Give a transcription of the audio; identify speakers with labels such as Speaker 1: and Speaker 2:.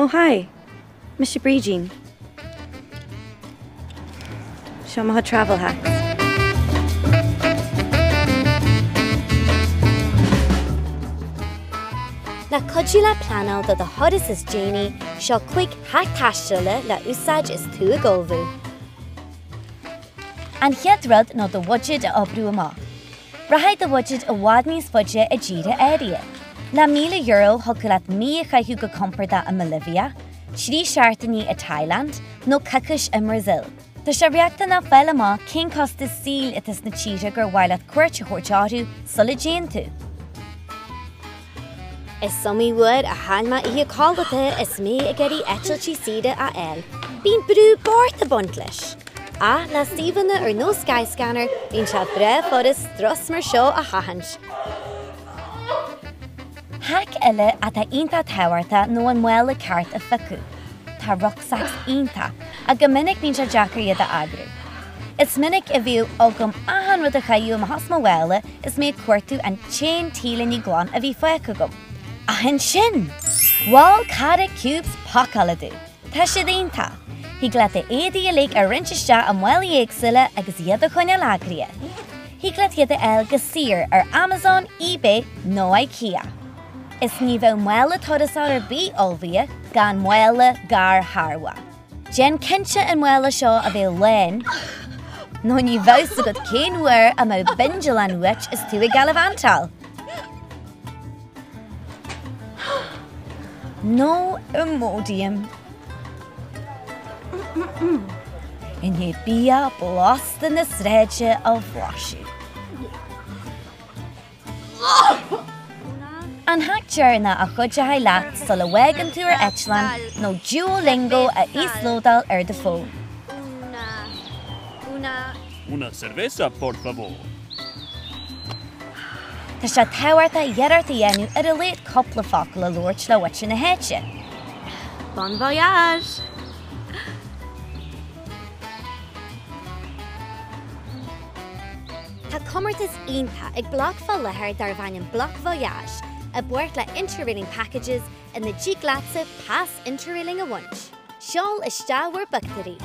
Speaker 1: Oh hi! Mise Brídín. Seo mo chuid travel hacks.
Speaker 2: Le cuidiú leat pleanáil do do thuras is déanaí, seo 5 haic taistil le úsáid is tú ag ullmhú. An chéad rud ná do bhuiséad a oibriú amach. Rachaidh do bhuiséad i bhfad níos faide i dtíortha áirithe. Le €1,000 thiocfadh leat mí a chaitheamh go compordach i mBolivia, 3 seachtainí i Thailand nó coicís i mBrasaíl. Tá sé riachtanach fáil amach cén costas saoil atá sna tíortha gur mhaith leat cuairt a thabhairt orthu sula dtéann tú. Is iomaí uair a chaill mé oíche codlata is mé ag iarraidh eitiltí saora a fháil. Bíonn brú bocht ag baint leis. Ach le suíomhanna ar nós Skyscanner bíonn sé breá furast strus mar seo a sheachaint. Haic eile atá iontach tábhachtach nó an mála ceart a phiocadh. Tá rucksacks iontach, ach go minic bíonn sé deacair iad a eagrú. Is minic a bhíodh agam achan rud a chaitheamh amach as mo mhála is mé ag cuartú an t-aon t-léine glan a bhí fágtha agam. Ach ansin! Mhol cara cubes pacála domh. Tá siad iontach. Thig leat d'éadaí uilig a roinnt isteach i málaí éagsúla agus iad a choinneáil eagraithe. Thig leat iad a fháil go saor ar Amazon, eBay nó Ikea. Is ní bheadh mála turasóra ar bith ullmhaithe gan mála garchabhrach. Déan cinnte an mála seo a bheith lán nó ní bheadh 's agat cén uair a mbeadh bindealán uait is tú ag galavantáil. Nó Imodium. I ndiaidh bia blasta na sráide a bhlaiseadh. An haic deireanach a chuideoidh leat sula bhfágann tú ar eitleán nó Duolingo a íoslódáil ar do fón.
Speaker 3: Una cerveza, por favor.
Speaker 2: Tá sé tábhachtach iarracht a dhéanamh ar a laghad cúpla focal a labhairt le muintir na háite. Bon voyage! Tá comórtas iontach ag Bloc fá láthair darb ainm Bloc Voyage, i bpáirt le Interrailing Packages ina dtig leatsa pas Interrailing a bhaint. Seol isteach bhur bpictiúirí!